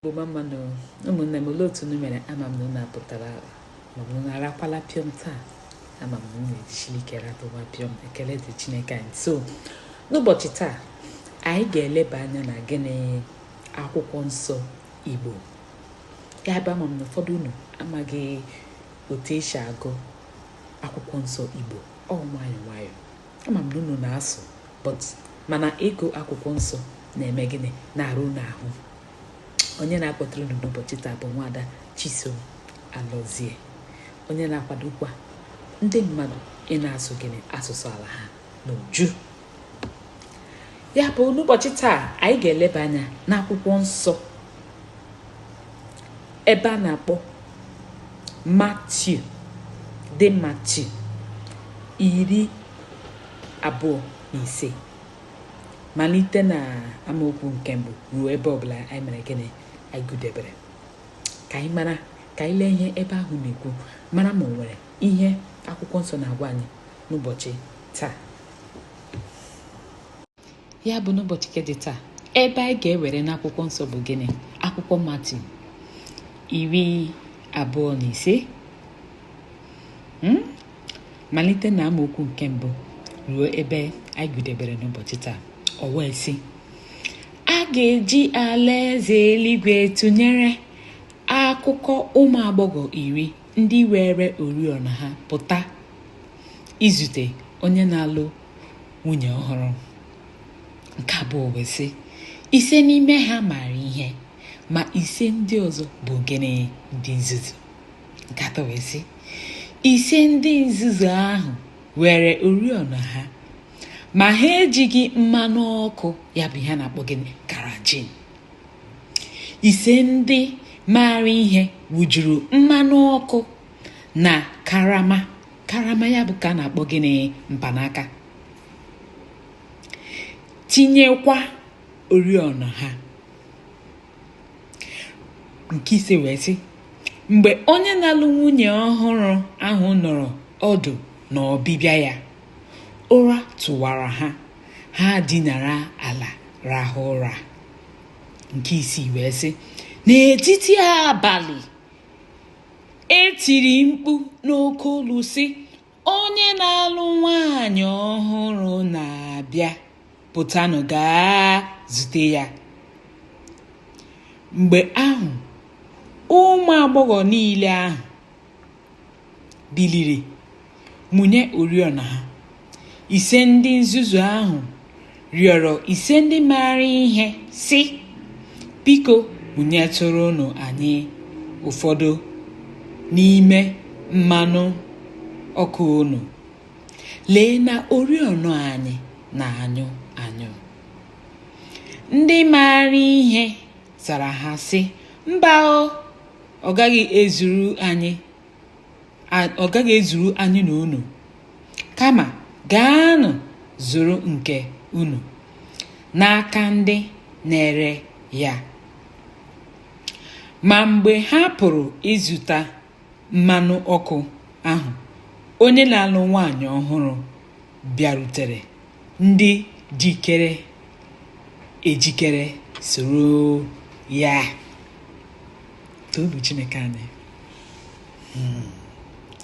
Igbo mma mma nụ, ụmụnne m, olee otu unu mere? Ama m na unu apụtara ma unu arakwala pịọm taa. Ama m na unu ejisiri ike ratụwa pịọm. Ekele dị Chineke anyị. So n'ụbọchị taa, anyị ga-eleba anya na gịnị? Akwụkwọ nsọ Igbo. Ya bụ, ama m na ụfọdụ unu amaghị otu esi agụ akwụkwọ nsọ Igbo. Ọ nwayọọ nwayọọ. Ama m na unu na-asụ, but mana ịgụ akwụkwọ nsọ na-eme gịnị? Na-arụ unu ahụ. Onye na-akpọtụrụ unu n'ụbọchị taa bụ nwaada Chisom Alọzie, onye na-akwadokwa ndị mmadụ ị na-asụ gịnị? Asụsụ ala ha n'uju. Ya bụ, n'ụbọchị taa, anyị ga-eleba anya n'akwụkwọ nsọ ebe a na-akpọ Matiu, dị Matiu 25, malite na amaokwu nke mbụ ruo ebe ọbụla anyị mere gịnị? Anyị gụdebere. Ka anyị mara, ka anyị lee ihe ebe ahụ na-ekwu, mara ma o nwere ihe akwụkwọ nsọ na-agwa anyị n'ụbọchị taa. Ya bụ, n'ụbọchị nke dị taa, ebe anyị ga-ewere n'akwụkwọ nsọ bụ gịnị? Akwụkwọ Matiu 25, malite na amaokwu nke mbụ ruo ebe anyị gụdebere n'ụbọchị taa. O wee sị, a ga-eji alaeze eluigwe tụnyere akụkọ ụmụ agbọghọ 10 ndị were oriọna ha pụta izute onye na-alụ nwunye ọhụrụ. Nke abụọ wee sị, ise n'ime ha maara ihe, ma ise ndị ọzọ bụ gịnị? Ndị nzuzu. Nke atọ wee sị, ise ndị nzuzu ahụ were oriọna ha, ma ha ejighị mmanụ ọkụ, ya bụ ihe a na-akpọ gịnị? Kerosene. Ise ndị maara ihe wụjuru mmanụ ọkụ na karama. Karama, ya bụ ka a na-akpọ gịnị? Mpanaka, tinyekwa oriọna ha. Nke ise wee sị, mgbe onye na-alụ nwunye ọhụrụ ahụ nọrọ ọdụ n'ọbịbịa ya, ụra tụwara ha, ha dinara ala rahụ ụra. Nke isii wee sị, n'etiti abalị, etiri mkpu n'oke olu sị, onye na-alụ nwaanyị ọhụrụ na-abịa, pụtanụ gaa zute ya. Mgbe ahụ, ụmụ agbọghọ niile ahụ biliri mụnye oriọna ha. Ise ndị nzuzu ahụ rịọrọ ise ndị maara ihe sị, biko mụnyetụrụnụ anyị ụfọdụ n'ime mmanụ ọkụ unu, lee na oriọna anyị na-anyụ anyụ. Ndị maara ihe zara ha sị, mba o, ọ gaghị ezuru anyị, ọ gaghị ezuru anyị na unu, kama gaanụ zụrụ nke unu n'aka ndị na-ere ya. Ma mgbe ha pụrụ ịzụta mmanụ ọkụ ahụ, onye na-alụ nwaanyị ọhụrụ bịarutere, ndị jikere ejikere soro ya. Toonu Chineke anyị.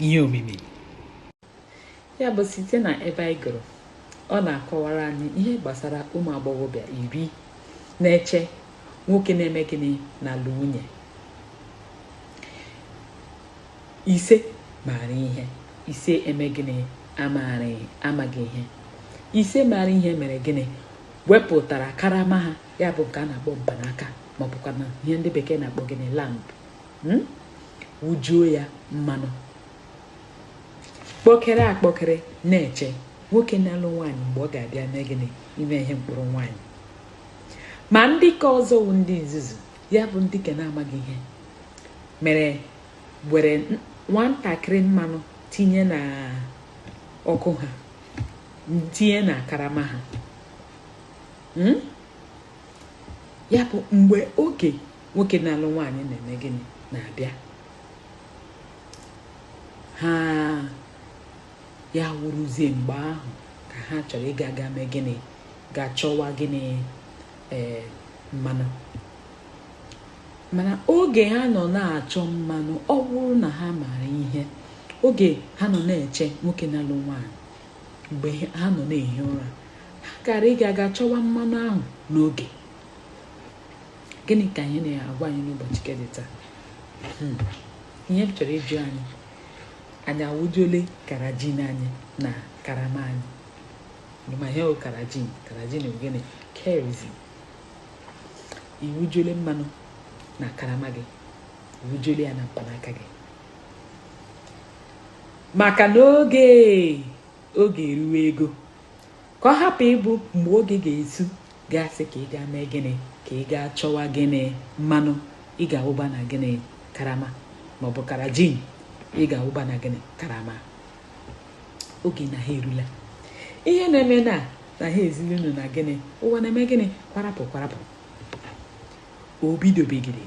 Ihe omimi. Ya bụ, site na ebe anyị gụrụ, ọ na-akọwara anyị ihe gbasara ụmụ agbọghọbịa 10 na-eche nwoke na-eme gịnị? Na-alụ nwunye. Ise maara ihe, ise eme gịnị? Amaghị ihe. Ise maara ihe mere gịnị? Wepụtara karama ha, ya bụ nke a na-akpọ mkpanaka, ma ọ bụkwa na ihe ndị bekee na-akpọ gịnị? Lamp, wụjuo ya mmanụ, kpọkere akpọkere, na-eche nwoke na-alụ nwaanyị mgbe ọ ga-abịa mee gịnị? Ime ihe mkpụrụ nwaanyị. Ma ndị ka ọzọ wụ ndị nzuzu, ya bụ ndị ka na-amaghị ihe, mere were nwatakịrị mmanụ tinye na ọkụ ha, tinye na karama ha. Ya bụ, mgbe oge nwoke na-alụ nwaanyị na-eme gịnị? Na-abịa, ha ya wụrụzie mgbe ahụ ka ha chọrọ ịga aga mee gịnị? Ga chọwa gịnị? Ee, mmanụ. Mana oge ha nọ na-achọ mmanụ, ọ bụrụ na ha maara ihe, oge ha nọ na-eche nwoke na-alụ nwaanyị, mgbe ha nọ na-ehi ụra, ha gara ịga aga chọwa mmanụ ahụ n'oge. Gịnị ka anyị na-agwa anyị n'ụbọchị nke dị taa? Ihe m chọrọ ịjụ anyị, anyị awụjuole kerosene anyị na karama anyị? Ma ihe bụ kerosene, kerosene bụ gịnị? Kerosene. Iwujuole mmanụ na karama gị, iwujuole ya na mkpanaka gị, maka na oge eruwe ego ka ọ hapụ ịbụ mgbe oge ga-esu gasị ka ị gaa mee gịnị, ka ị gaa chọwa gịnị, mmanụ ị ga-awụba na gịnị, karama, maọbụ kerosene ị ga-awụba na gịnị, karama. Oge na ha erula. Ihe na-eme na ha ezili unu na gịnị, ụwa na-eme gịnị, kwarapụ kwarapụ. O bidobegide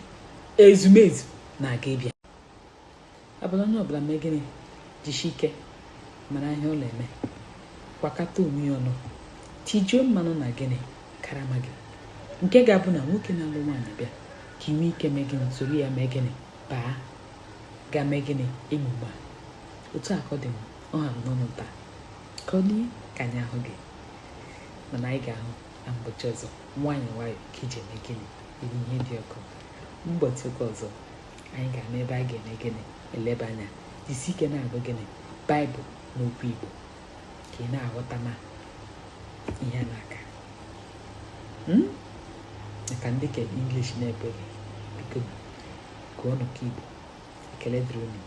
ezumezu na-aga ịbịa. Ọbụla onye ọbụla mee gịnị, jisie ike mara ihe ọ na-eme, kwakọta onwe ya ọnụ, tijuo mmanụ na gịnị, karama gị, nke ga-abụ na nwoke na-alụ nwaanyị bịa, ka ị nwee ike mee gịnị, soro ya mee gịnị, baa ga mee gịnị, emume a. Otu a ka ọ dị m ọha m n'ọnụ taa. Ka ọ dị ka anyị ahụ gị, mana anyị ga-ahụ na mbọchị ọzọ. Nwayọọ nwayọọ ka iji eme gịnị, iri ihe dị ọkụ. Mbọchị ụka ọzọ anyị ga-ama ebe anyị ga-eme gịnị, eleba anya. Jisi ike na-agụ gịnị, Baịbụl n'okwu Igbo, ka ị na-aghọta ma ihe a na-aka maka ndị ka English na-ekweghị. Biko gụọnụ ka Igbo. Ekele dịrị unu.